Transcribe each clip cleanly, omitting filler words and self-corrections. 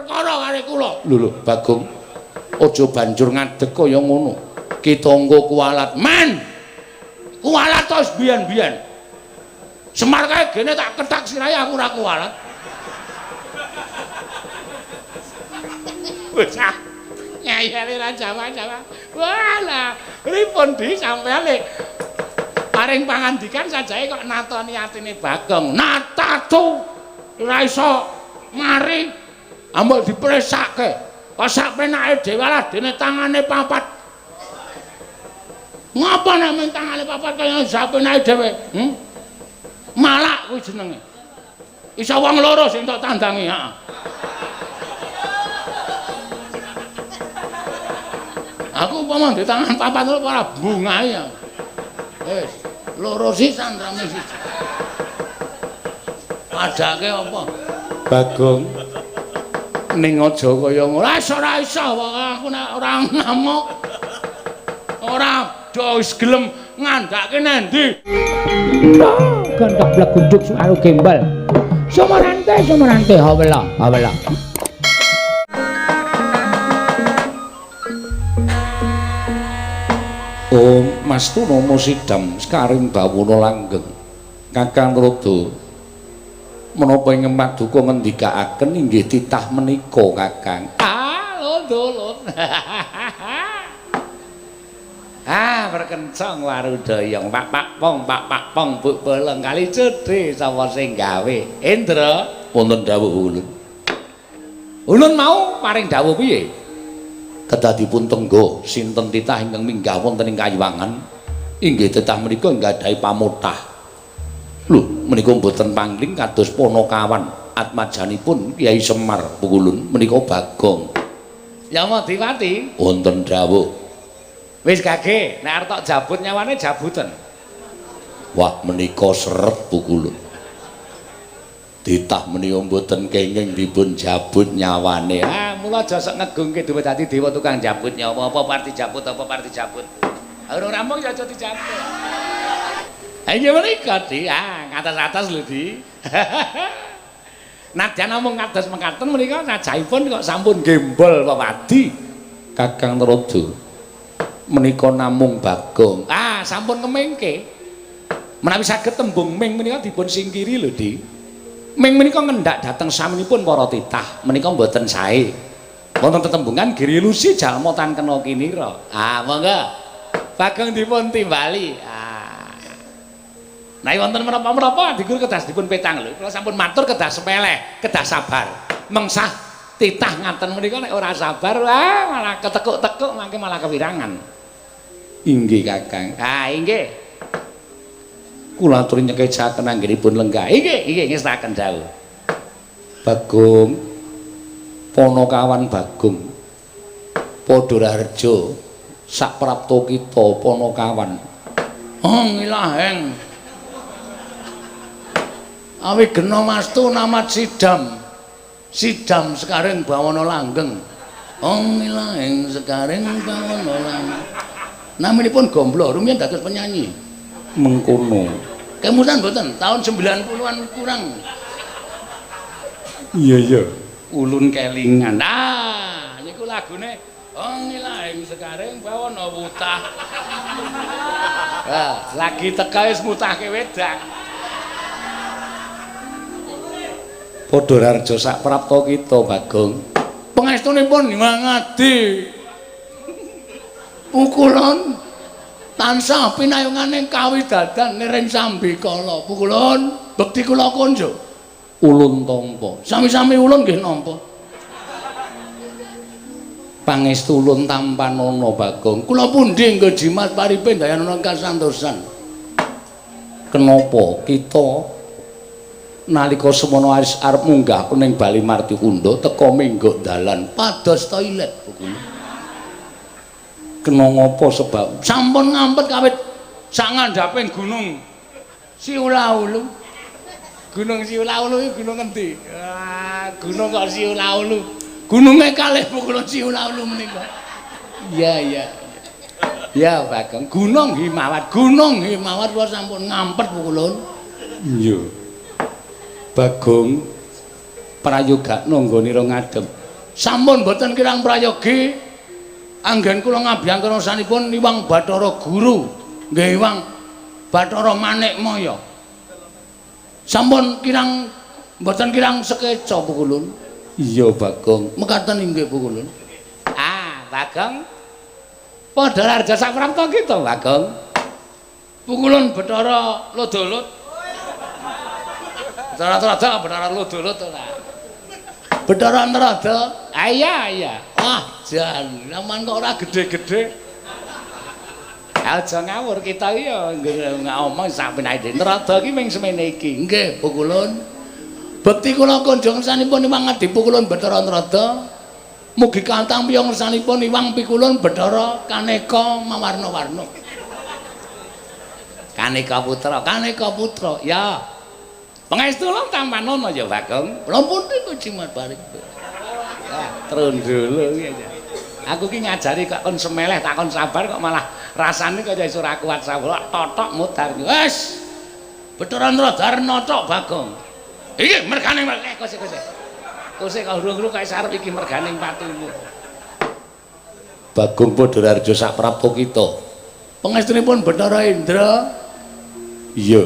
Perkara karo kula. Lho lho Bagong. Aja banjur ngadeg kaya ngono. Kita engko kualat. Men. Kualat to biyen-biyen. Semar kae gene tak kethak sirahe aku ora kualat. Bocah ngeyele ra Jawa-Jawa. Walah, pripun Di sampeyan le paring pangandikan sajae kok natoni atine Bagong. Natatu ora iso mari ambek dipresake. Kok sak penake dhewe lah dene tangane papat. Ngapa nek men tangane papat kaya sak penake dhewe? Malak kuwi jenenge. Iso wong loro sing tok tandangi, heeh. Aku umpama ndek tangan papat ora bungahe ya. Wis, loro sisan rame siji. Padake apa? Bagong ning aja kaya ngono. Ora iso aku nek ora ngamuk. Ora do wis gelem ngandhake nendi. Gendhok blegunduk suaru gembel. Sumarante sumarante hawela hawela. Om Mastunomo Sidam sekaring bawana langgeng. Kakang Rada menapa ing paduka ngendikaaken inggih titah menika Kakang. Ah, lho. Ah, berkencang warudayang pak pak pong pak pak pong buk bolong kali cedhe sapa sing gawe. Indra, wonten dawuh ulun. Ulun mau paring dawuh piye? Kedah dipun tengga sinten titah ingkang minggah wonten ing kayiwangan inggih titah menika nggadahi pamotah. Lho menika mboten pangling kados Panakawan atmajanipun Kyai Semar pukulun menika Bagong. Yamadipati wonten dawuh. Wis gage nek arep tok jabut nyawane jabuten. Wah menika seret pukulun. Titah menika mboten kenging dipun jabut nyawane. Ah mula aja sok ngegungke duwe dadi dewa tukang jabut nyawa apa parti jabut apa parti jabut. Ora rampung ya aja dijabut. Ha inggih menika Di. Ah ngatas-atas lho Di. Nadyan namung kados mekaten menika sajahipun kok sampun gembol pepadi. Kakang Narada menika namung Bagong. Ah sampun ngemengke. Menawi saged tembung ming menika dipun singkiri lho Di. Ming menika ngendak dhateng saminipun para titah menika mboten sae. Wonten tetembungan girilusi jalma tan kena kinira. Ah monggo. Bagong dipun timbali. Ah. Nah wonten menapa-menapa adigur kedah dipun petang lho. Kula sampun matur kedah sepeleh, kedah sabar. Mengsah titah ngaten menika nek ora sabar wah malah ketekuk-tekuk mangke malah kewirangan. Inggih Kakang. Ah inggih. Kula aturi nyekecaken anggenipun lenggah. Inggih, inggih ngestaken dawuh. Bagong Panakawan Bagong Padha Raharja sak prapta kita Panakawan. Oh ngilaheng. Awi gena mastu namat sidam. Sidam sekaring bawana langgeng. Oh ngilaheng sekaring bawana langgeng. Naminipun Gomblo rumiyin dados penyanyi. Mengkono. Kemutan mboten tahun 90-an kurang. Iya iya. Ulun kelingan. Ah, niku lagune oh ngilaheng sekaring bawana wutah. Ah, lagi teka wis mutahke wedang. Padha Raharja sak prapta kita Bagong. Pangestunipun ngadi. Pukulun tansah pinayungane kawidadan niring sambikala. Pukulun bekti kula konjo. Ulun tampa. Sami-sami ulun nggih nampa. Pangestu ulun tampanana Bagong. Kula pundi nggo jimat paripe ndayanana kasantosan. Kenapa kita nalika semono arep munggah ning Bali Martikunda teka menggok dalan pados toilet pukulun. Kena ngapa sebab sampun ngampet kawit sak ngandhaping gunung Siulaulu. Gunung Siulaulu iki gunung endi? Wah, gunung kok Siulaulu. Gununge kalih pukulun Siulaulu menika. Iya, iya. Ya, Bagong, Gunung Himawat, Gunung Himawat kula sampun ngampet pukulun. Iya. Bagong prayogakna nggonira ngadhep. Sampun boten kirang prayogi anggen kula ngabiyantara sanipun Iwang Bathara Guru, nggih Iwang Bathara Manikmaya. Sampun kirang mboten kirang sekeca Pukulun. Iya Bagong. Mekaten inggih Pukulun. Ah, Bagong. Padha raja saprapta kita, Bagong. Pukulun Bathara Lodolot. Bathara Trada, Bathara Lodolot ora. Bathara Trada. Ah iya iya. Wah, jan, aman kok ora gedhe-gedhe. Aja ngawur kita iki ya ngomong sampeyan Trada iki ming semene iki. Nggih, Pukulun. Bekti kula kunjung sanipun Iwang Adi Pukulun Bathara Trada. Mugi katampi ngersanipun Iwang Pikulun Bathara kaneka mawarna-warna. Kaneka putra, kaneka putra. Ya. Pangestu kula tampanono ya, Bagong. Kula pundi kok jimat barik. Ah, trondolo iki aja. Aku ki ngajari kok kon semeleh tak kon sabar kok malah rasane kaya iso ora kuat sabar. Totok mudar. Wes. Bathara Trada notok Bagong. Iki mergane kose kose. Kose kok urung-urung kaya sarep iki merganing patimu. Bagong Padha Raharja saprapta kita. Pangestunipun Bathara Indra. Iya.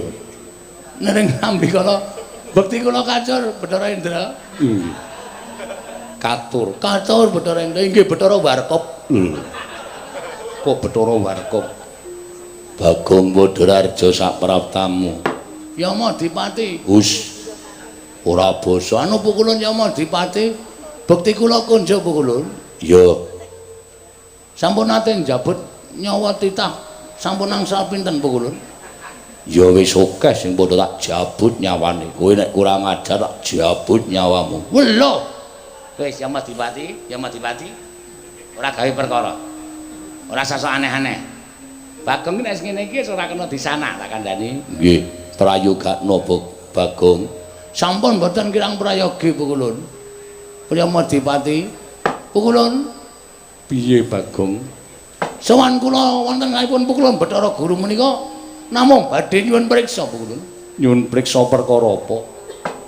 Nering nampi kala bekti kula kacur Bathara Indra. Nggih. Katur, katur Bathara Indra inggih Bathara Warkop. Kok Bathara Warkop? Bagong Padha Raharja sapraptamu. Yama Dipati. Hus. Ora basa anu Pukulun Yama Dipati. Bekti kula kunja Pukulun. Iya. Sampun nate njabut nyawa titah sampun angsal pinten Pukulun? Ya wis akeh sing padha tak jabut nyawane. Kowe nek kurang ajar tak jabut nyawamu. Welo. Wis Yama Dipati, Yama Dipati. Ora gawe perkara. Ora sasok aneh-aneh. Bagong nek ngene iki wis ora kena disanak tak kandhani. Nggih, prayogakno Bagong. Sampun mboten kirang prayogi Pukulun. Yama Dipati. Pukulun. Piye Bagong? Sowan kula wonten kalihipun Pukulun Bathara Guru menika namung badhe nyuwun priksa Pukulun. Nyuwun priksa perkara apa?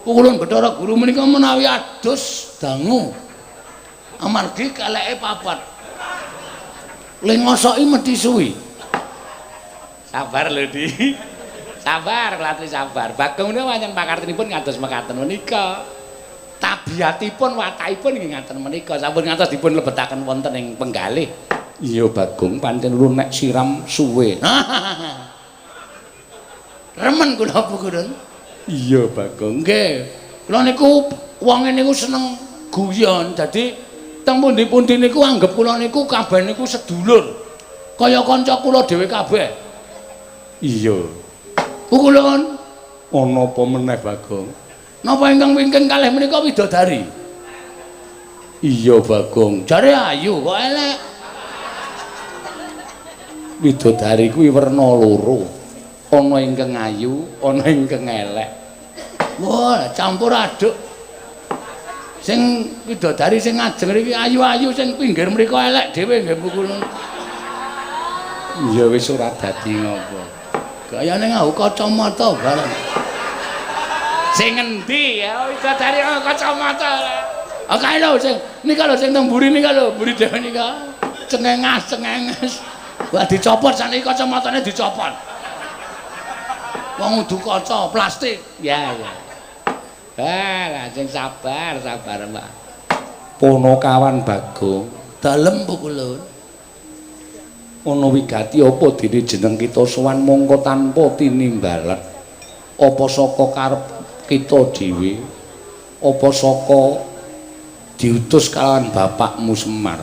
Pukulun Bathara Guru menika menawi adus dangu. Amargi keleke papat. Le ngosoki mesti suwi. Sabar lho, Di. Sabar, kula sabar. Bagong menika pancen pakartinipun ngados mekaten menika. Tabiatipun, watakipun nggih ngaten menika. Sampun ngantos dipun lebetaken wonten ing penggalih. Iya, Bagong, pancen ulun nek siram suwe. Remen kula Pukulun. Iya, Bagong. Nggih. Kula niku wonge niku seneng guyon. Dadi teng pundi-pundi niku anggep kula niku kabeh niku sedulur. Kaya kanca kula dhewe kabeh. Iya. Pukulun, ana apa meneh Bagong? Napa ingkang wingking kalih menika widodari? Iya, Bagong. Jare ayu kok elek. Widodari kuwi werna loro. Ana ingkang ayu, ana ingkang elek. Wah, campur aduk. Sing widodari sing ngajeng mriki ayu-ayu, sing pinggir mriku elek dhewe nggih Pukulun. Ya wis ora dadi ngopo. Gayane nganggo kacamata bareng. Sing ngendi ya widodari kacamata. Ah kae lho sing nika lho sing teng mburi nika lho, mburi dhewe nika. Cengengas, cengenges. Wah dicopot saniki kacamatane dicopot. Wong udu kaca plastik. Ya ya. Ah, sing sabar, sabar, Mbak. Ponokawan Bagong, dalem Pukulun. Ana wigati apa dene jeneng kita sowan mongko tanpa tinimbalan. Apa saka karep kita dhewe? Apa saka diutus kalawan bapakmu Semar?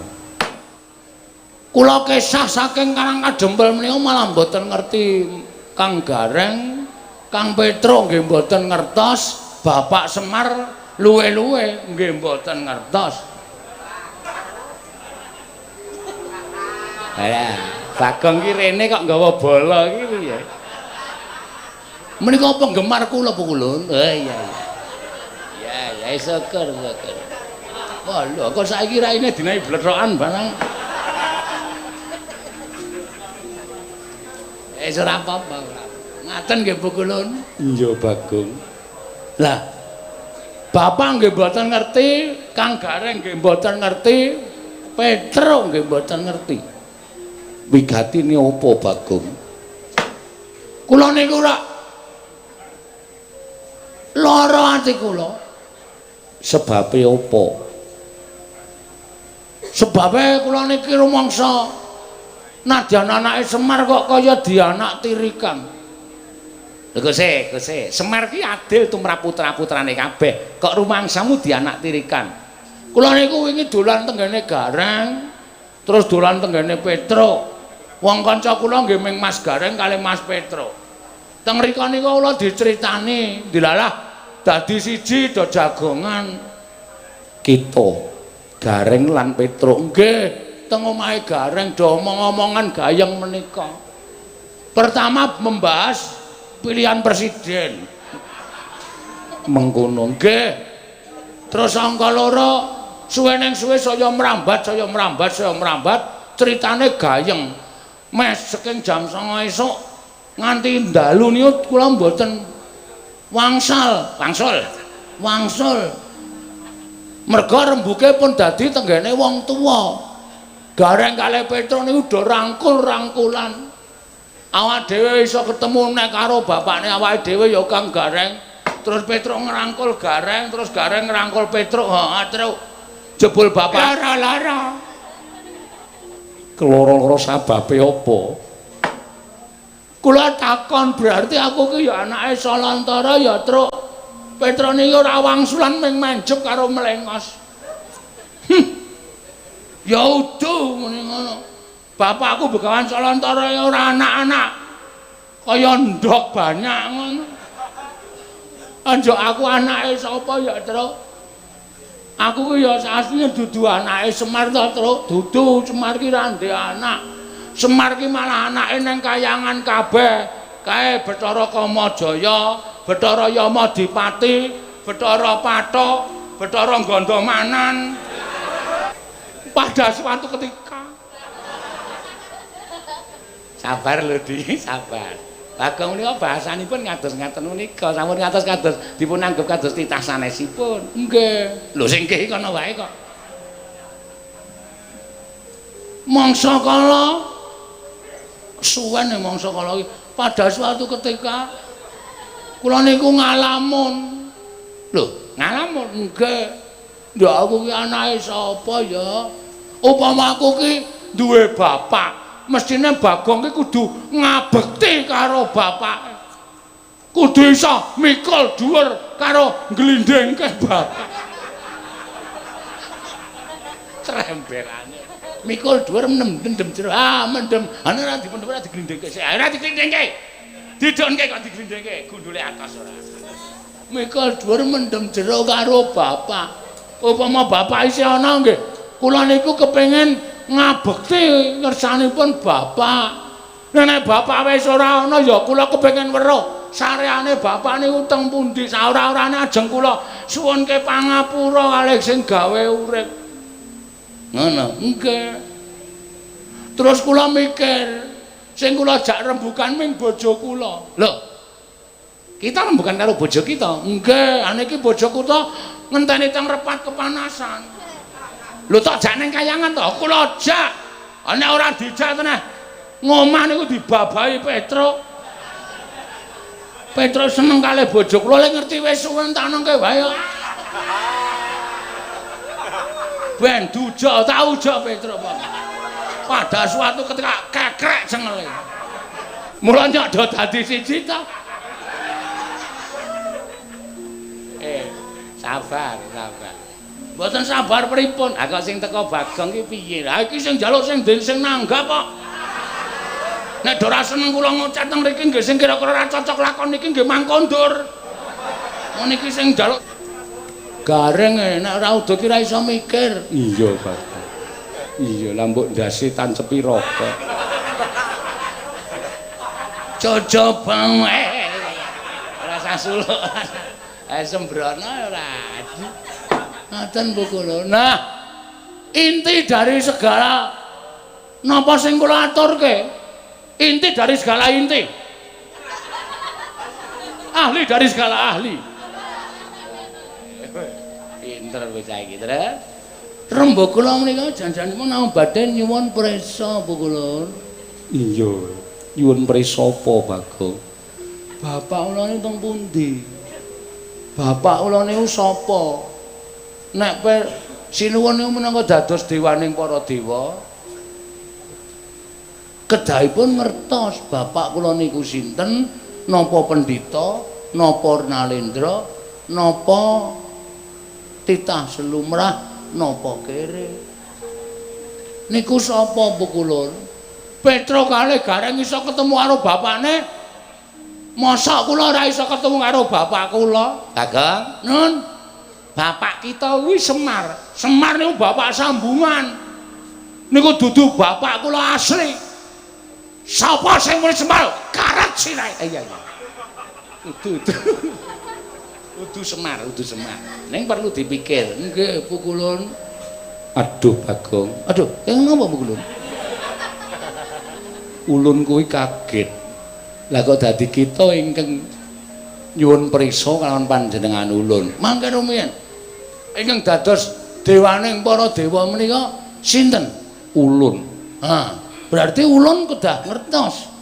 Kula kesah saking Karang Kadempel menika malah mboten ngerti Kang Gareng, Kang Petro nggih mboten ngertos, Bapak Semar luwe-luwe nggih mboten ngertos. Lah, Bagong ki rene kok nggawa bola iki piye? Menika penggemar kula Pukulun. Oh iya iya. Ya ya syukur syukur. Wah lho kok saiki raine dinahi blethokan barang. Wis ora apa-apa. Ngaten nggih Pukulun. Iya Bagong. Lah, bapak nggih mboten ngerti, Kang Gareng nggih mboten ngerti, Petruk nggih mboten ngerti. Wigatine apa, Bagong? Kula niku ora lara ati kula. Sebabe apa? Sebabe kula niki rumangsa nadyan anake Semar kok kaya dianak tirikan. Lho Gusti, Gusti, Semar ki adil tumrap putra-putrane kabeh. Kok rumangsamu dianak tirikan? Kula niku wingi dolan tenggene Gareng, terus dolan tenggene Petruk. Wong kanca kula nggih ming Mas Gareng kalih Mas Petruk. Teng mriku niku kula diceritani, dilalah dadi siji do jagongan. Kita Gareng lan Petruk nggih teng omahe Gareng do omong-omongan gayeng menika. Pertama membahas pilihan presiden. Mengkono nggih. Terus angka loro suwe ning suwe saya mrambat, saya mrambat, saya mrambat, ceritane gayeng. Mes saking jam 09.00 esuk nganti dalu niku kula mboten wangsal, wangsul. Wangsul. Merga rembuke pun dadi tenggene wong tuwa. Gareng kalih Petruk niku do rangkul-rangkulan. Awak dhewe iso ketemu nek karo bapakne awake dhewe ya Kang Gareng. Terus Petruk ngrangkul Gareng, terus Gareng ngrangkul Petruk. Heeh, Truk. Jebul bapak lara-lara. Keloro-loro sababe apa? Kula takon berarti aku ki ya anake Salantara ya, Truk. Petruk niki ora wangsulan ming manjep karo mlengos. Ya udu muni ngono. Bapakku Begawan Salantara ya ora anak-anak. Kaya ndok banyak ngono. Anjuk aku anake sapa ya, Truk? Aku ki ya asline dudu anake Semar to, Truk. Dudu, Semar ki ra ndek anak. Semar ki malah anake nang kayangan kabeh. Kae Bathara Kamajaya, Bathara Yamadipati, Bathara Pathok, Bathara Gandamanan. Pada suatu ketika sabar lho, Di, sabar. Bagong menika bahasanipun ngados ngaten menika, sampun ngatos kados dipun anggep kados titah sanesipun. Nggih. Lho sing nggih kono wae kok. Mangsa kala suwen mangsa kala iki pada suatu ketika kula niku ngalamun. Lho, ngalamun nggih. Ya aku ki anake sapa ya? Upama aku ki duwe bapak, mestine Bagong ki kudu ngabekti karo bapake. Kudu iso mikul dhuwur karo ngglindhingke bapak. Tremberane. Mikul dhuwur mendem jero. Ah, mendem. Ana ora dipendhem ora diglindhingke. Sik, ora diglindhingke. Didonke kok diglindhingke, gundule atas ora. Mikul dhuwur mendem jero karo bapak. Upama bapak isih ana nggih, kula niku kepengin ngabekti ngersanipun bapak. Nek bapak wis ora ana ya kula kepengin weruh sareane bapak niku teng pundi. Saora-orane ajeng kula suwunke pangapura kalih sing gawe urip. Ngono. Nggih. Terus kula mikir, sing kula jak rembukan ming bojo kula. Lho. Kita rembukan karo bojo kita. Nggih, aniki bojo kula ngenteni teng repat kepanasan. Lho tok jak ning kayangan to, kula jak. Nek ora dijak teneh ngomah niku dibabahi Petruk. Petruk seneng kalih bojo kula, lek ngerti wis suwen tak nengke wae kok. Ben duja tak uja Petruk kok. Pada suatu ketika kekrek cengele. Mula nyok do dadi siji ta. Sabar, sabar. Mboten sabar pripun? Ha kok sing teko Bagong ki piye? Ha iki sing njaluk sing den sing nanggap kok. Nek do ora seneng kula ngocet teng mriki nggih sing kira-kira ora cocok lakon niki nggih mangkondur. Mun iki sing njaluk Gareng nek ora udo ki ora iso mikir. Iya, Bagong. Iya, lah mbok ndase tancepi rokok. Cocoba ora usah suluk. Sembrono ora. Ngaten Bu kula. Nah, inti dari segala napa sing kula aturke? Inti dari segala inti. Ahli dari segala ahli. Pinter bocah iki, Tru. Rembug kula menika jan-janipun namung badhe nyuwun prisa, Pukulun. Iya, nyuwun prisa apa, Bagong? Bapak kula niku teng pundi? Bapak kula niku sapa? Nek sinuwun niku minangka dados dewaning para dewa, kedahipun ngertos bapak kula niku sinten, napa pendhita, napa nalendra, napa titah selumrah, napa kere. Niku sapa, Pukulun? Petro kalih Gareng iso ketemu karo bapakne. Mosok kula ora iso ketemu karo bapak kula? Bagong, Nun. Bapak kita kuwi Semar. Semar niku bapak sambungan. Niku dudu bapak kula asli. Sapa sing muni Semar? Karet sirahe. Iya iya. Udu udu. Udu Semar, udu Semar. Ning perlu dipikir. Nggih, Pukulun. Aduh, Bagong. Aduh, kaya ngapa, Pukulun? Ulun kuwi kaget. Lah kok dadi kita ingkang nyuwun prisa kalawan panjenengan ulun. Mangke rumiyin. Ingkang dados dewaning para dewa menika sinten? Ulun. Ha, berarti ulun kedah ngertos.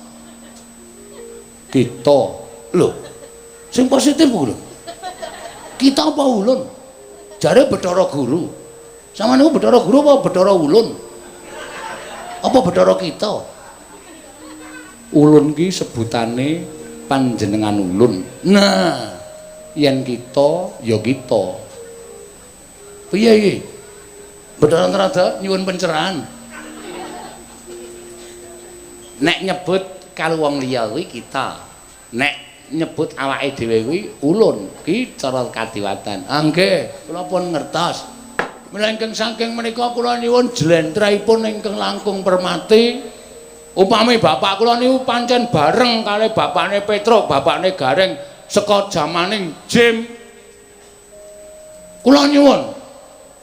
Kita. Lho. Sing positif lho. Kita apa ulun? Jare Bathara Guru. Sama niku Bathara Guru apa Bathara Ulun? Apa Bathara kita? Ulun ki sebutane panjenengan ulun. Nah, yen kita ya kita. Piye iki? Bathara Narada nyuwun pencerahan. Nek nyebut karo wong liya kuwi kita. Nek nyebut awake dhewe kuwi ulun, ki cara kadiwatan. Ah nggih, kula pun ngertos. Mila ingkang saking menika kula nyuwun jlentrehipun ingkang langkung permati. Upami bapak kula niku pancen bareng kalih bapakne Petruk, bapakne Gareng saka jamaning Jim. Kula nyuwun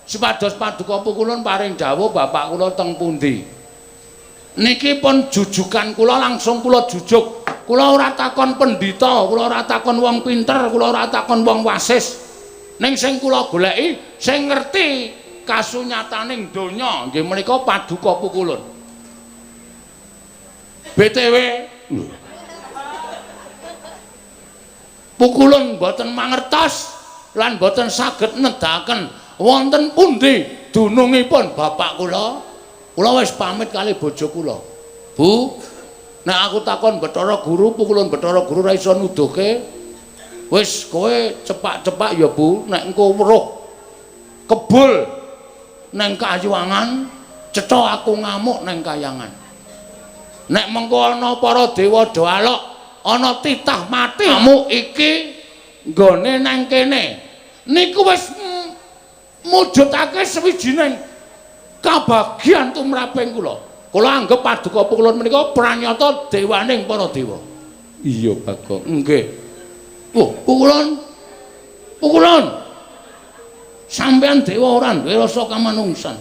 supados paduka Pukulun paring dawuh bapak kula teng pundi. Niki pun jujukan kula, langsung kula jujuk. Kula ora takon pendhita, kula ora takon wong pinter, kula ora takon wong wasis. Ning sing kula goleki sing ngerti kasunyataning donya nggih menika paduka Pukulun. BTW Pukulun mboten mangertos lan mboten saged nedahaken wonten pundi dunungipun bapak kula. Kula wis pamit kali bojo kula. Bu, nek aku takon Bathara Guru, Pukulun Bathara Guru ora iso nuduhke. Wis kowe cepak-cepak ya, Bu, nek engko weruh kebul neng kayuwangan, cetha aku ngamuk neng kayangan. Nek mengko ana para dewa do alok, ana titah mati ngamuk iki nggone nang kene. Niku wis mujudake sawijining kabagyan tumraping kula. Kula anggep paduka Pukulun menika pranyata dewaning para dewa. Iya, Bagong. Nggih. Oh, Pukulun. Pukulun. Sampeyan dewa ora duwe rasa kamanungsan.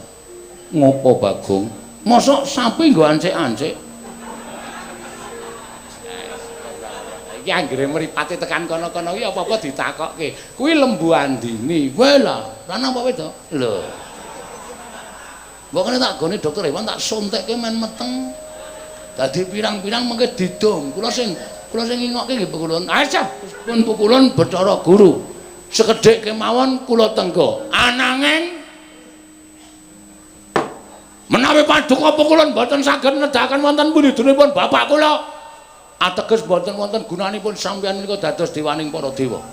Ngopo, Bagong? Mosok sapi nggo ancik-ancik? Iki anggere mripate tekan kono-kono iki apa-apa ditakokke. Kuwi Lembu Andini. Kowe lah, lanang apa wedok? Lho. Mbok kene tak gone dokter hewan tak suntikke men meteng. Dadi pirang-pirang mengke didum. Kula sing ngingokke nggih Pukulun. Aja pun Pukulun Bathara Guru. Sekedhik kemawon kula tengga. Ananging menawi paduka Pukulun mboten saged nedahaken wonten pundi-pundinipun bapak kula, ateges mboten wonten gunanipun sampeyan menika dados dewaning para dewa.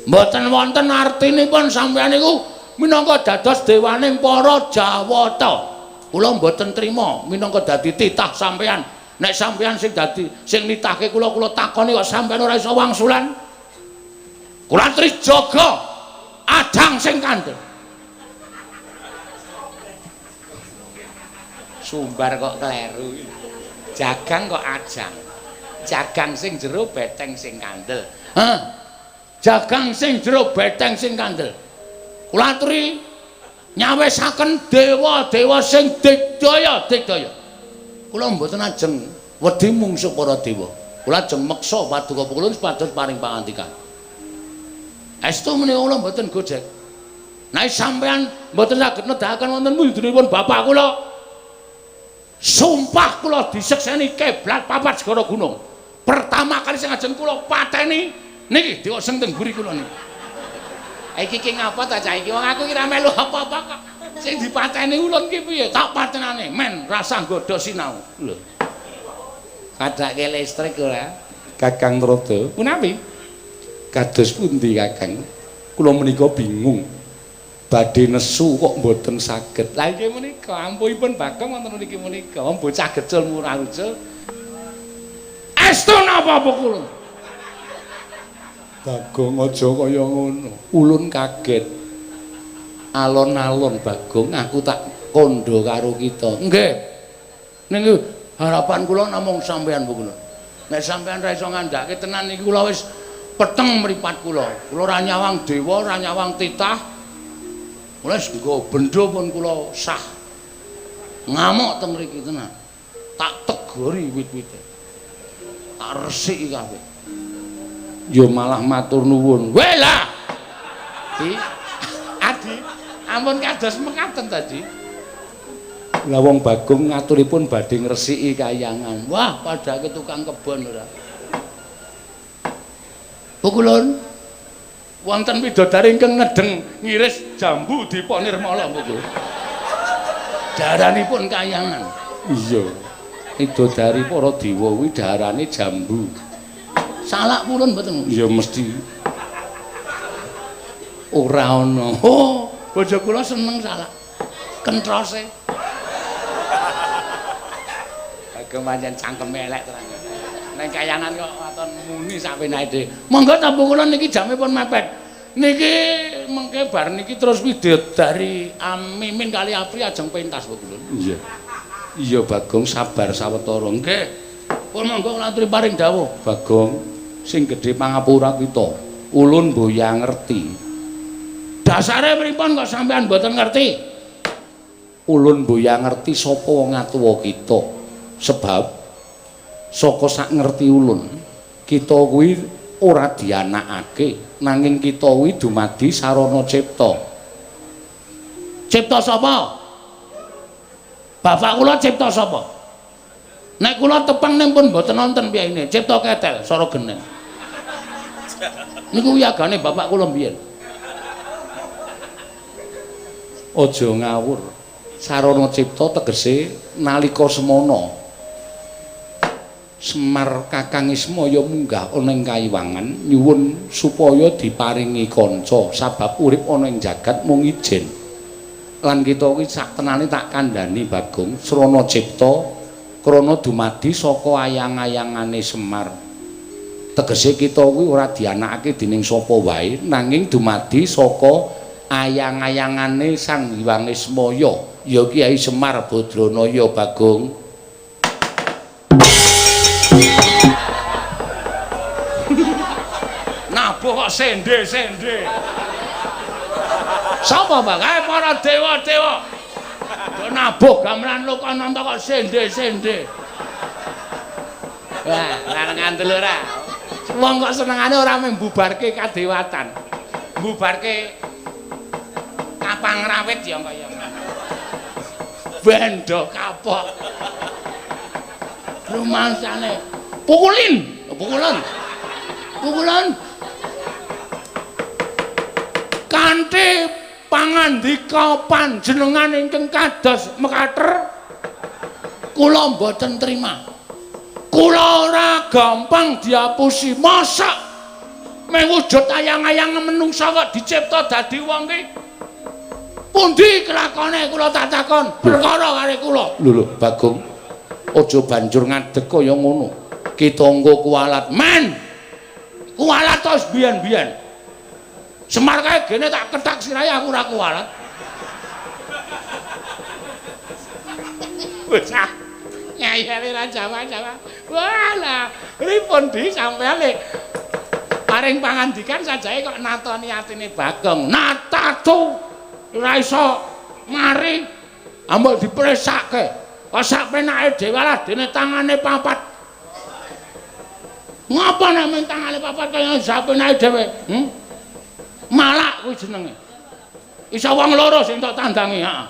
Mboten wonten artinipun sampeyan niku minangka dados dewaning para Jawata. Kula mboten trima minangka dadi titah sampeyan. Nek sampeyan sing dadi sing nitahke kula, kula takoni kok sampeyan ora iso wangsulan. Kula trijaga adang sing kandel. Sumbar kok kleru. Jagang kok ajang. Jagang sing jero beteng sing kandel. Hah? Jagang sing jero beteng sing kandel. Kula aturi nyawisaken dewa-dewa sing digdaya digdaya. Kula mboten ajeng wedi mungsuh para dewa. Kula ajeng meksa paduka Pukulun supados paring pangandikan. Estu menika kula mboten gojek. Nek sampean mboten saged nedahaken wonten wujudipun bapak kula, sumpah kula disekseni kiblat papat segara gunung. Pertama kali sing ajeng kula pateni niki dewa sing teng mburi kula niki. Iki ki ngapa ta cah iki? Wong aku ki ora melu apa-apa kok. Sing dipateni ulun ki piye? Tak patenane men rasah nggodha sinau. Lho. Kadake listrik ora? Kakang Trada. Punapi? Kados pundi Kakang? Kula menika bingung. Badhe nesu kok mboten saged. Lah inggih menika ampuhipun Bagong wonten mriki menika. Wong bocah gecul murah ucul. Estu napa apa kula? Bagong aja kaya ngono. Ulun kaget. Alon-alon Bagong aku tak kandha karo kita. Nggih. Ning harapan kula namung sampean Bu kula. Nek sampean ra iso ngandhake tenan iki kula wis peteng mripat kula. Kula ora nyawang dewa, ora nyawang titah. Kula wis nggo bendho pun kula sah. Ngamuk teng mriki tenan. Tak tegori wit-wite. Tak resiki kabeh. Ya malah matur nuwun. Weh lah. Di Adi, ampun kados mekaten tadi. Lah wong Bagong ngaturipun badhe ngresiki kayangan. Wah, padake tukang kebon ora. Pukulun. Wonten widodari ingkang ngedeng ngiris jambu Dipa Nirmala puku. Daranipun kayangan. Iya. Widodari para dewa kuwi daharane jambu. Salak pulun mboten? Ya mesti. Ora ana. Oh, bojo kula seneng salak. Kentrose. Bagong pancen cangkeme elek terang. Neng kayangan kok waton muni sak penake dhewe. Monggo ta kula niki jame pun mepet. Niki mengke bar niki terus widodari Amimin kali Apri ajeng pentas kula. Iya. Iya Bagong sabar sawetara. Nggih. Pun monggo kula aturi paring dawuh. Bagong sing gedhe pangapura kita. Ulun mboya ngerti. Dasare pripun kok sampean mboten ngerti? Ulun mboya ngerti sapa wong atuwa kita. Sebab saka sak ngerti ulun, kita kuwi ora dianakake, nanging kita kuwi dumadi sarana cipta. Cipta sapa? Bapak kula cipta sapa? Nek kula tepang ning pun mboten nonton piyayine, cipta ketel sora geneng. Niku wiyagane bapak kula mbiyen. Aja ngawur. Sarana cipta tegese nalika semana Semar Kakang Ismaya munggah ana ing kayiwangan nyuwun supaya diparingi kanca sabab urip ana ing jagat mung ijen. Lan kita kuwi sak tenane tak kandhani Bagong srana cipta krana dumadi saka ayang-ayangane Semar. Tegese kita kuwi ora dianakake dening sapa wae nanging dumadi saka ayang-ayangane Sang Hyang Ismaya ya Kyai Semar Badranaya Bagong. Nabuh kok sende-sende. Sapa Bang? Kae para dewa-dewa. Do nabuh gamelan Lokananta kok sende-sende. Wah, ora ngandel ora. Wong kok senengane ora mung mbubarke kadewatan. Mbubarke kapang rawit ya kaya ngono. Bendo kapok. Rumangsane pukulin, pukulan. Pukulan. Kanthi pangandika panjenengan ingkang kados mekater kula mboten terima. Kula ora gampang diapusi. Mosok mung wujud ayang-ayang menungsa kok dicipta dadi wong ki. Pundi kelakone kula tak takon perkara karo kula. Lho lho Bagong, aja banjur ngadeg kaya ngono. Kita engko kualat. Men. Kualat terus biyen-biyen. Semar kae gene tak kethak sirahe aku ora kualat. Bocah ngeyele ra Jawa-Jawa. Walah, pripun di sampeyan le paring pangandikan sajae kok natoni atine Bagong. Natatu ora iso mari ambek dipresake. Kok sak penake dhewe lah dene tangane papat. Ngapa nek men tangane papat kaya sak penake dhewe? Malak kuwi jenenge. Iso wong loro sing tak tandangi, heeh.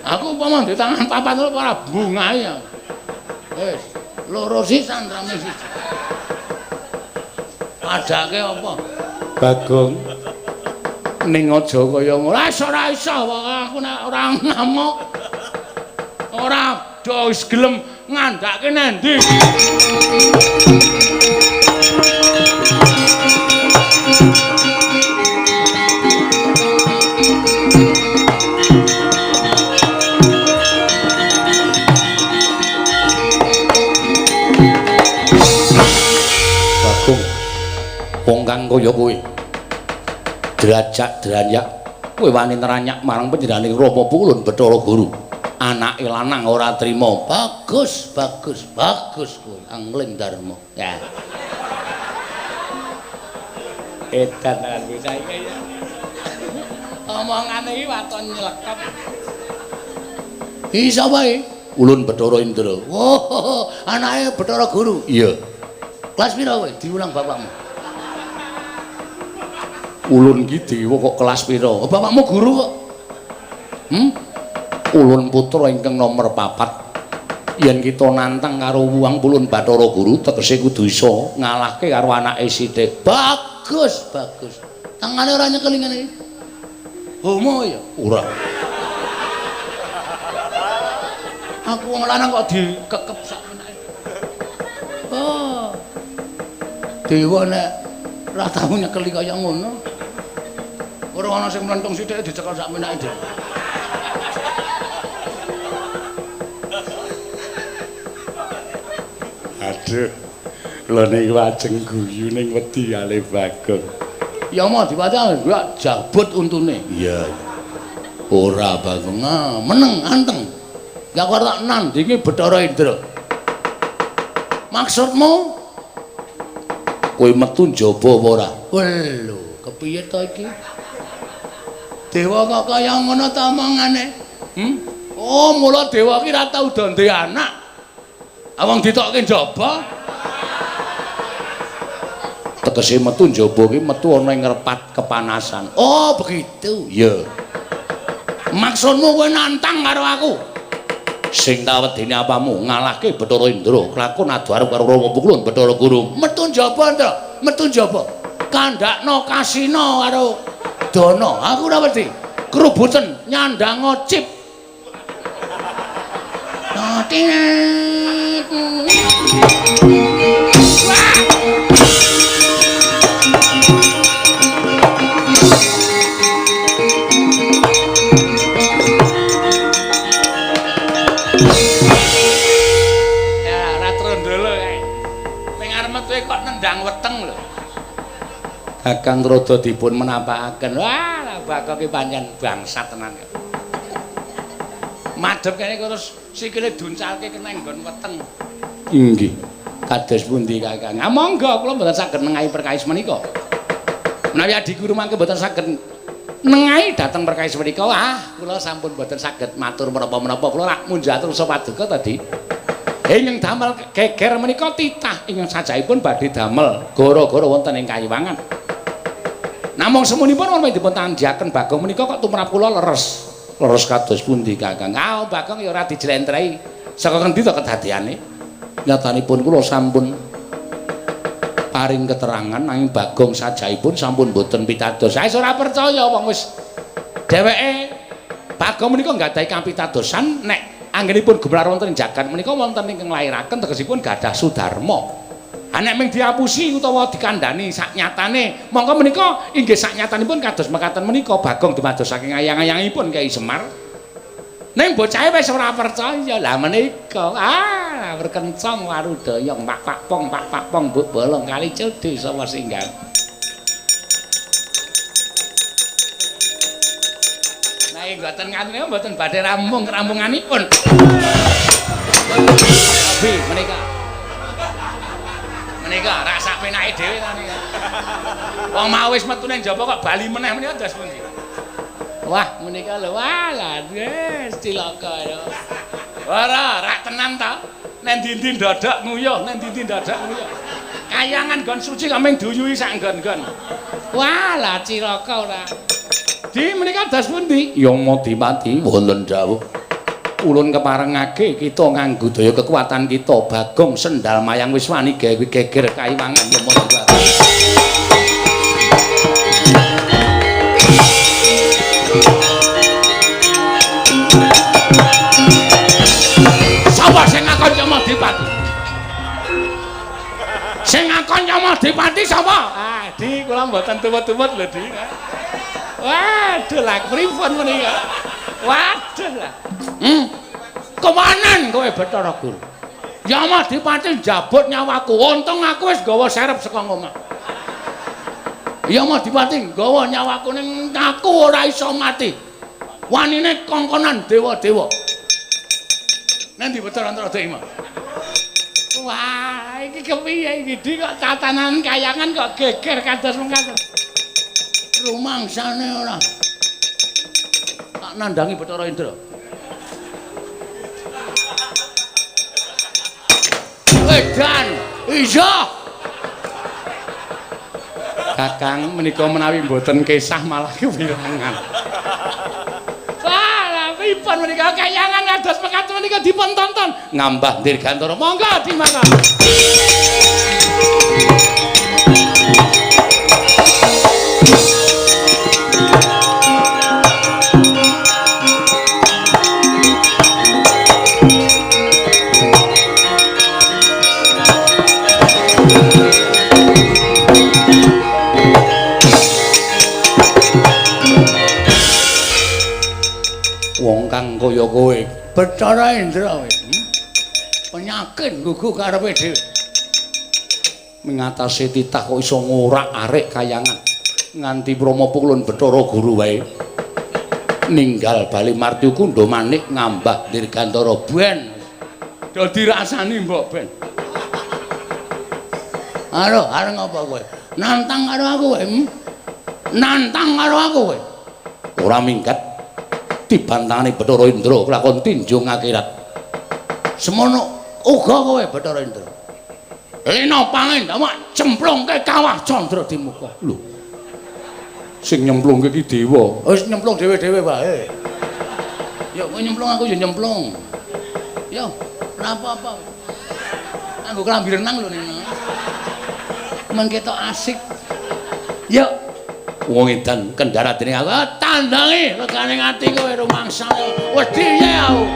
Aku umpama ndek tangan papat ora bungahe ya. Wis, loro sisan rame siji. Padake apa? Bagong ning aja kaya ngono. Ah ora iso aku nek ora ngamuk. Ora do wis gelem ngandhake nendi. Bagong wong kang kaya kowe derajat dranyak kowe wani neranyak marang panjenengane Rama Pulun Bathara Guru. Anake lanang ora trima. Bagus, bagus, bagus kowe Angling Darma. Ya. Edan tenan bocah iki ya. Omongane iki waton nylekep. Iki sapa iki? Ulun Bathara Indra. Wah, anake Bathara Guru. Iya. Kelas pira kowe? Diulang bapakmu. Ulun ki dewa kok kelas pira? Oh, bapakmu guru kok. Ulun putra ingkang nomor 4. Yen kita nantang karo Wuang Pulun Bathara Guru tegese kudu iso ngalahke karo anake sithik. Bagus, bagus. Tangane ora nyekeli ngene iki. Homo ya? Ora. Aku wong lanang kok dikekep sak menake. Oh. Dewa nek ora tau nyekeli kaya ngono. Ora ana sing mlentung sithik dicekel sak menake dhewe. Aduh. Lho niku ajeng guyu ning wedi kalih Bagong. Ya mau diwaca gua jabut untune. Iya. Ora Bagong, meneng anteng. Ya aku tak nandingi Bathara Indra. Maksudmu? Kowe metu njaba apa ora? Lho, kepiye to iki? Dewa kok kaya ngono ta omongane? Oh, mula dewa ki ora tau do ndek anak. Wong ditokke njaba. Tegese metu njaba ki metu ana ing repat kepanasan. Oh, begitu. Iya. Maksudmu kowe nantang karo aku? Sing tak wedeni apamu ngalahke Bathara Indra, lakon adu arep karo Rama Pukulun Bathara Guru. Metu njaba, Indra. Metu njaba. Kandhakno kasina karo Dana. Aku ora wedi. Krubuten nyandang cip. Ya ora trondolo kae. Ning arep metu kok nendang weteng lho. Kakang Rada dipun menapakaken. Wah, lah Bagong ki pancen bangsat tenan. Madhep kene terus sikile duncalke kena nggon weteng. Inggih. Kados pundi Kakang? Ah monggo kula mboten saged nengahi perkawis menika. Menawi adiku mangke mboten saged nengahi dhateng perkawis menika, ah kula sampun mboten saged matur menapa-menapa. Kula rak munjatur paduka tadi. Ingkang damel geger menika titah ingkang sajahipun badhe damel gara-gara wonten ing Kayiwangan. Namung semunipun wonten dipun tandhaken Bagong menika kok tumrap kula leres. Leres kados pundi Kakang? Ah Bagong ya ora dijlentrehi. Saka ngendi to kedadeane? Nyatanipun kula sampun paring keterangan nanging Bagong sajahipun sampun mboten pitados. Saya ora percaya wong wis dheweke Bagong menika nggadahi kapitadosan nek anggenipun gumelar wonten ing jagat menika wonten ingkang nglairaken tegesipun gadah sudarma. Ha nek mung diapusi utawa dikandhani saknyatane, mongko menika inggih saknyatanipun kados mekaten menika Bagong dumados saking ayang-ayangipun Kyai Semar. Ning bocahe wis ora percaya. Lah menika ah berkencang warudaya pak pak pong pak pak pong mbok bolong kali cedhe sapa singgan. Nah mboten ngantune mboten badhe rampung kerampunganipun. Abi menika. Menika rak sak penake dhewe ta nika. Wong mau wis metu ning njaba kok bali meneh menika dos pundi. Wah menika lho wah lah wis cilaka ya. Ora rak tenan ta. Nek ndi-ndi ndodok nguyuh, nek ndi-ndi ndodok nguyuh. Kayangan nggon suci kok mung duyuhi sak nggon-nggon. Wah, lah cilaka ora. Di menika das pundi? Yamadipati wonten dawuh. Ulun keparengake kita nganggo daya kekuatan kita Bagong sendal mayang wis wani gawe geger kaiwangan Yamadipati. Sapa sing ngakon Yamadipati? Sing ngakon Yamadipati sapa? Ah, Di kula mboten tumut-tumut lho, Di. Waduh lah, pripun menika? Waduh lah. Kemanan kowe Bathara Guru? Yamadipati njabut nyawaku. Untung aku wis nggawa serep saka omah. Yamadipati nggawa nyawaku ning aku ora iso mati. Wanine kongkonan dewa-dewa. Nanti Bathara Antarada iki. Wah, iki kepiye iki Di kok tatanan kayangan kok geger kados mengkaten. Rumangsane ora. Tak nandangi Bathara Indra. Edan, iya. Kakang menika menawi mboten kesah malah kewirangan. Wah, lha pripun menika kayangan kados mekaten menika dipun tonton. Ngambah Dirgantara. Monggo dimangga. Wong kang kaya kowe Bathara Indra kowe. Penyakit nggugu karepe dhewe. Mengatasi titah kok iso ngorak-arik kayangan nganti Brahma pukulun Bathara Guru wae. Ninggal bali Marti Kundha manik ngambah Dirgantara ben. Do dirasani mbok ben. Aduh, arep ngapa kowe? Nantang karo aku kowe. Nantang karo aku kowe. Ora minggat. Dibantahane Bathara Indra kelakon tinjung akhirat. Semono uga kowe Bathara Indra. Lena pangendamak cemplungke kawah Candra di muka. Lho. Sing nyemplungke iki dewa. Wis nyemplung dhewe-dhewe wae. Ya kowe nyemplung aku ya nyemplung. Yo, ora apa-apa. Nganggo klambi renang lho Nina. Men ketok asik. Yo. Wong edan kendara dening aku tandangi regane ati kowe rumangsane wedi ya aku.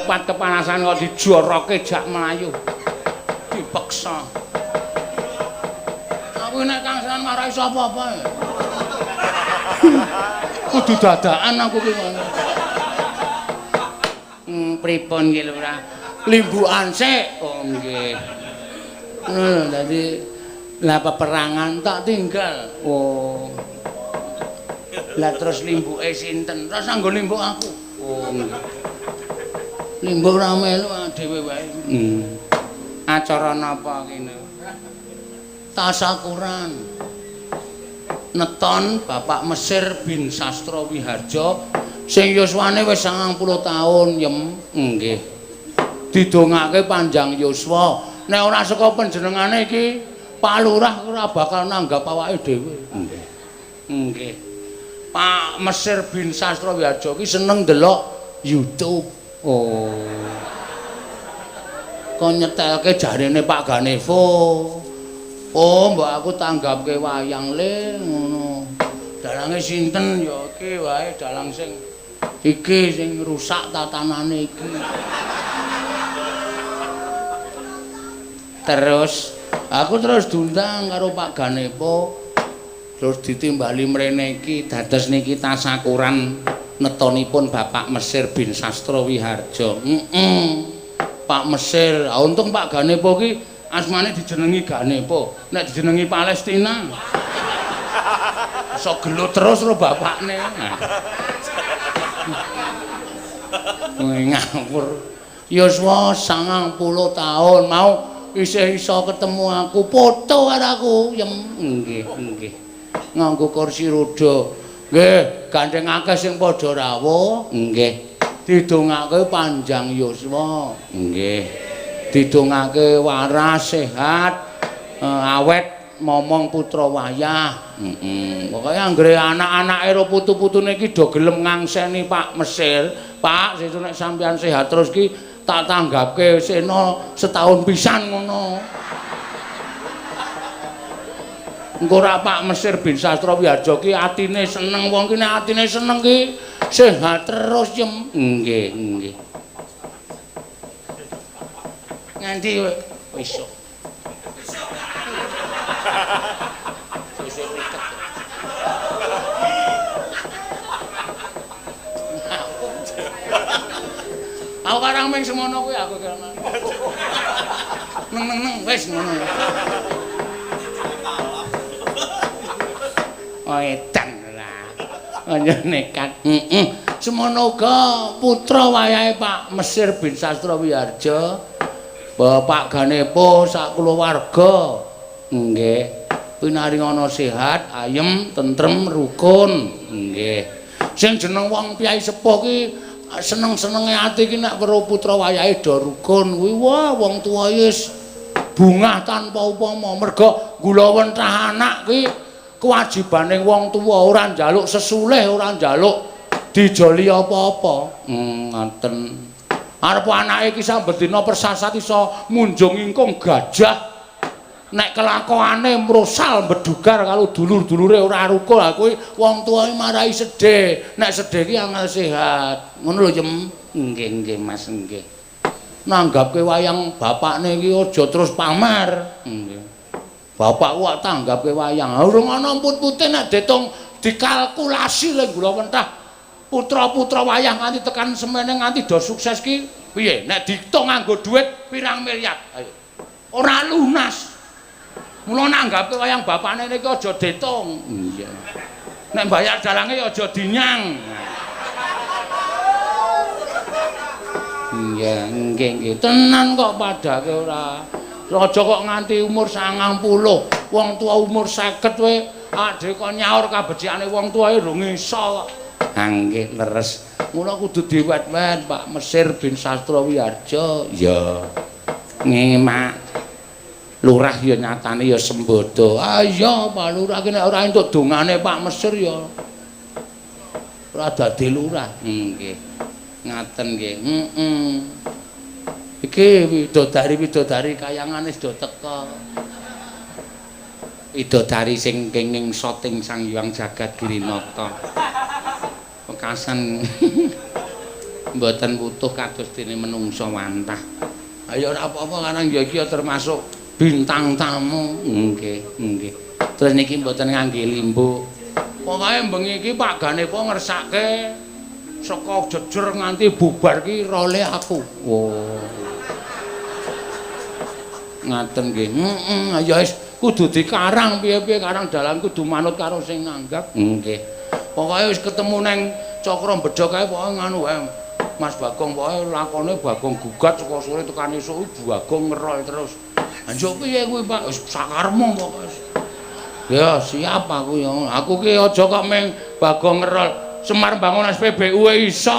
Cepat kepanasan kok dijoroke jak mlayu. Dipeksa. Aku nek Kang Senan marai iso apa-apa. Kudu dadakan aku ki ngono. Pripun ki Lurah? Limbukan sik. Oh nggih. Ngono dadi lah peperangan tak tinggal. Oh. Lah terus limbuke sinten? Terus nganggo limbuk aku. Oh nggih. Limbuk ora melu dhewe wae. Acara napa kene? Tasakuran. Neton Bapak Mesir bin Sastro Wiharjo sing yuswane wis 90 taun, Yem. Nggih. Didongake panjang yuswa. Nek ora saka panjenengane iki Pak Lurah ora bakal nanggap awake dhewe. Nggih. Nggih. Pak Mesir bin Sastro Wiharjo iki seneng ndelok YouTube. Oh. Kon nyetelke jarene Pak Ganevo. Oh, mbok aku tanggapke wayang le ngono. Dalange sinten ya iki wae dalang sing iki sing rusak tatanane iki. Terus aku terus diundang karo Pak Ganepo. Terus ditimbali mrene iki dados niki tasakuran netonipun Bapak Mesir bin Sastro Wiharjo. Pak Mesir, untung Pak Ganepo ki asmane dijenengi Ganepo, nek dijenengi Palestina. Iso gelut terus ro bapakne. Ngawur. Yuswa 90 tahun mau isih iso ketemu aku, foto karo aku. Yem, nggih, nggih. Nganggo kursi roda. Nggih, gandeng akeh sing padha rawuh. Nggih. Didongake panjang yuswa. Nggih. Didongake waras, sehat, awet momong putra wayah. Heeh. Pokoke anggere anak-anake ro putu-putune iki do gelem ngangseni Pak Mesir. Pak, sesuk nek sampeyan sehat terus ki tak tanggapke sena setahun pisan ngono. Engko ora Pak Mesir bin Sastro Wiharjo ki atine seneng, wong ki nek atine seneng ki sehat terus, Yem. Nggih, nggih. Nganti besok. Besok riket. Aku karang ming semono kuwi aku kira. Neng neng neng wis ngono. Oh edan lah. Aja nekat. Heeh. Semono uga putra wayahe Pak Mesir bin Sastro Wiharjo, Bapak Ganepo sak kulawarga. Nggih. Pinaringana sehat, ayem, tentrem, rukun. Nggih. Sing jeneng wong piyai sepuh ki seneng-senenge ati ki nek weruh putra wayahe do rukun kuwi wah wong tuwa wis bungah tanpa upama merga gulawentah anak ki kewajibane wong tuwa ora njaluk sesulih, ora njaluk dijoli apa-apa. Ngoten. Arep anake iki saben dina persasat iso munjung ingkung gajah. Nek kelakuane mrosal mbedugar karo dulur-dulure ora rukun, ha kuwi wong tuwa marai sedih. Nek sedih ki angel sehat. Ngono lho, Yem. Nggih, nggih, Mas, nggih. Nanggapke wayang bapakne iki aja terus pamer. Nggih. Bapakku kok tanggapke wayang. Urung ana put-pute nek ditung dikalkulasi lho gula mentah. Putra-putra wayang nganti tekan semene nganti do sukses ki piye? Nek diitung nganggo dhuwit pirang miliar? Ayo. Ora lunas. Mula nanggapke wayang bapakne niki aja ditung. Iya. Nek bayar dalange ya aja dinyang. Iya, nggih nggih. Tenan kok padake ora. Aja kok nganti umur 90, wong tua umur 50 kowe adhe kok nyaur kabecikane wong tuwae rung iso kok. Ha nggih leres. Mula kudu diwet-wet Pak Mesir bin Sastro Wiharjo. Ya. Ngemak. Lurah ya nyatane ya sembodo. Ah iya Pak Lurah ki nek ora entuk dongane Pak Mesir ya Ora dadi lurah. Nggih. Ngaten nggih. Heeh. Iki widodari-widodari kayangane wis do teka. Widodari sing kenging soting Sang Hyang Jagat Girinata. Wekasan mboten wutuh kados dene menungsa wantah. Ayo ora apa-apa karang ya iki termasuk bintang tamu. Nggih, nggih. Terus niki mboten ngangge limbuk. Pokoke bengi iki Pak Ganepa ngersake saka jejer nganti bubar ki role aku. Oh. Ngaten nggih. Heeh, ya wis kudu dikarang piye-piye karang dalan kudu manut karo sing nanggap. Nggih. Pokoke wis ketemu neng Cakra Bedhog kae pokoke nganu wae. Mas Bagong pokoke lakone Bagong gugat saka sore tekan esuk Bagong ngerol terus. Njuk piye kuwi Pak? Wis sakarmu pokoke. Ya siap aku ya. Aku ki aja kok meng Bagong ngerol. Semar bangun SPBU iso.